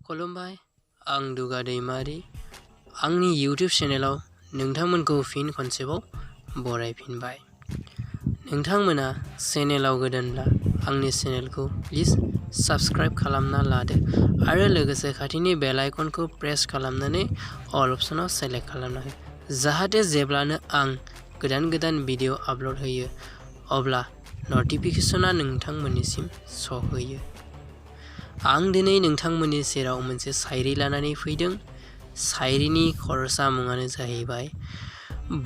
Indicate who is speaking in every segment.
Speaker 1: खुलुमबाय आं दुगा दैमारि आंनि YouTube चेनेलाव नोंथांमोनखौ फिन खनसेबाव बरायफिनबाय। नोंथांमोना चेनेलाव गोदानब्ला आंनि चेनेलखौ प्लिज साबस्क्राइब खालामना लादो आरो लोगोसे खाथिनि बेल आइकनखौ प्रेस खालामनानै अल अपसनाव सेलेक्ट खालामना हो, जाहाथे जेब्लानो आं गोदान भिडिअ आपल'ड होयो अब्ला नटिफिकेशना नोंथांमोननिसिम सहैयो। आं दिनै नोंथांमोननि सेराव मोनसे शायरि लानानै फैदों। शायरिनि खरसा मुङानो जाहैबाय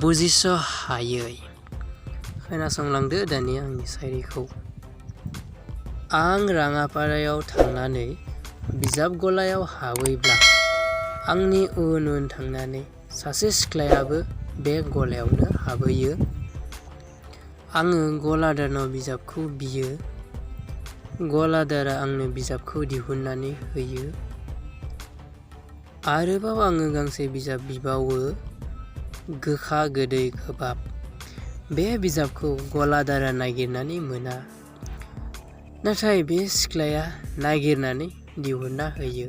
Speaker 1: बुजिस' हायै। खोनासंलांदो दानि आंनि शायरिखौ। आं राङापारायाव थांनानै बिजाब गलायाव हाबैब्ला आंनि उन थांनानै सासे सिख्लायाबो बे गलायावनो हाबहैयो। आङो गलादारनाव बिजाबखौ बियो, गलादारा आंनो बिजाबखौ दिहुननानै होयो। आरोबाव आङो गांसे बिजाब बिबावो, गोखा गोदै गोबाब। बे बिजाबखौ गलादारा नागिरनानै मोना, नाथाय बे सिख्लाया नागिरनानै दिहुनना होयो।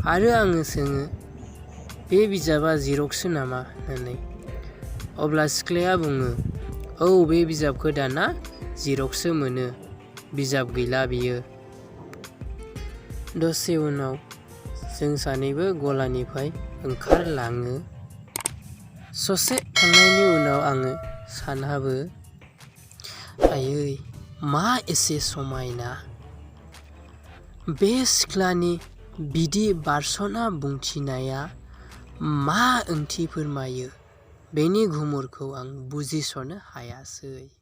Speaker 1: आरो आङो सोङो, बे बिजाबा जिरक्ससो नामा होननानै। अब्ला सिख्लाया बुङो, औ बे बिजाबखौ दाना जिरक्ससो मोनो, बिजाब गैला बियो। दसे उनाव जों सानैबो गलानिफ्राय ओंखारलाङो। ससे थांनायनि उनाव आङो सानहाबो, आयै मा एसे समायना। बे सिख्लानि बिदि बारस'ना बुंथिनाया मा ओंथि फोरमायो, बेनि गुमुरखौ आं बुजिस'नो हायासै।